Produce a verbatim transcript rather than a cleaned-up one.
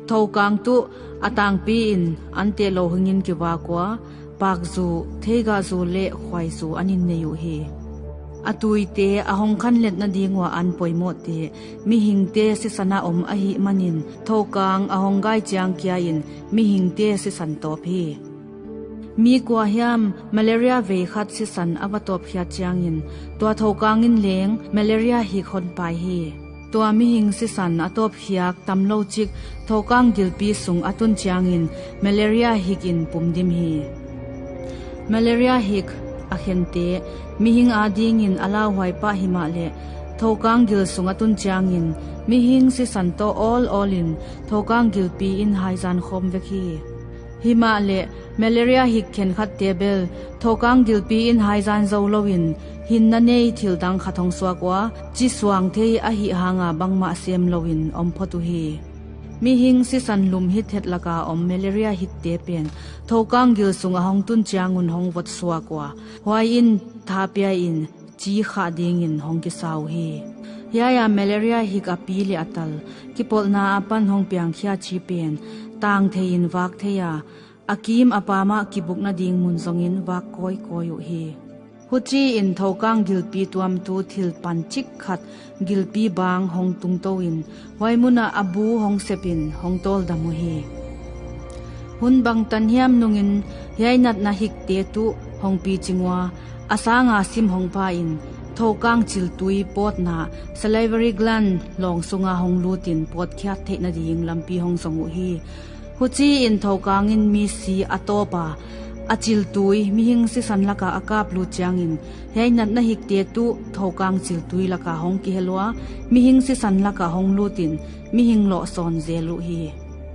Thokang tuh a tangpi in an teh lo hingin kivak ua, pakzu, theigahzu le khuaizu an in nei uh hi. A tuite a hong khanlet nading ua an poimawhte mihingte sisan ah om ahih manin thokang a hong gai ciang kia-in mihingte sisan tawp hi. Mi kua hiam malaria vei khat sisan a va tawpkhiat ciangin tua thokang in leng malaria hik honpai hi. Tua mihing sisan a tawpkhiak tam lo cik thokang gilpi sung a tun ciangin malaria hik in pum dim hi. Malaria hik a khente mihing adingin a lauhuai pah himah leh thokang gil sung a tun ciangin mihing sisan tawh awl-awl in thokang gilpi in haizan khawm vek hi. Himah leh malaria hik khenkhatte bel thokang gilpi in haizan zo loin hinna nei thil dang khat hong suak ua, ci suang thei ahih hanga bangmah sem loin om phot uh hi. Mihing sisan lum hithet laka om malaria hikte pen thokang gil sung a hong tun ciangun hong vot suak ua, huai in tha pia-in ci khah dingin hong kisa uh hi. Hiai-a malaria hik a pi le a tal kipolhna a pan hong piangkhia ci pen tang thei-in vak thei-a, a kim a pamah kibuk nading mun zongin vak kawikawi uh hi. Huci-in thokang gilpi tuamtu thil pan cik khat gilpi bang hong tungto-in huai munah a bu hong sepin hong tawldam uh hi. Hun bangtan hiam nungin hiai natna hikte tuh hong picing ua, a sanga sim hong pha-in thokang ciltui pawtna, salivary gland, lawng sunga hong lutin pawtkhiat theih nading lampi hong zong uh hi. Huci-in thokang in misi a tawpa, a ciltui mihing sisan laka a kaplut ciangin hiai natna hikte tuh thokang ciltui laka hong kihel ua, mihing sisan laka hong lutin mihing lawhsawn zel uh hi.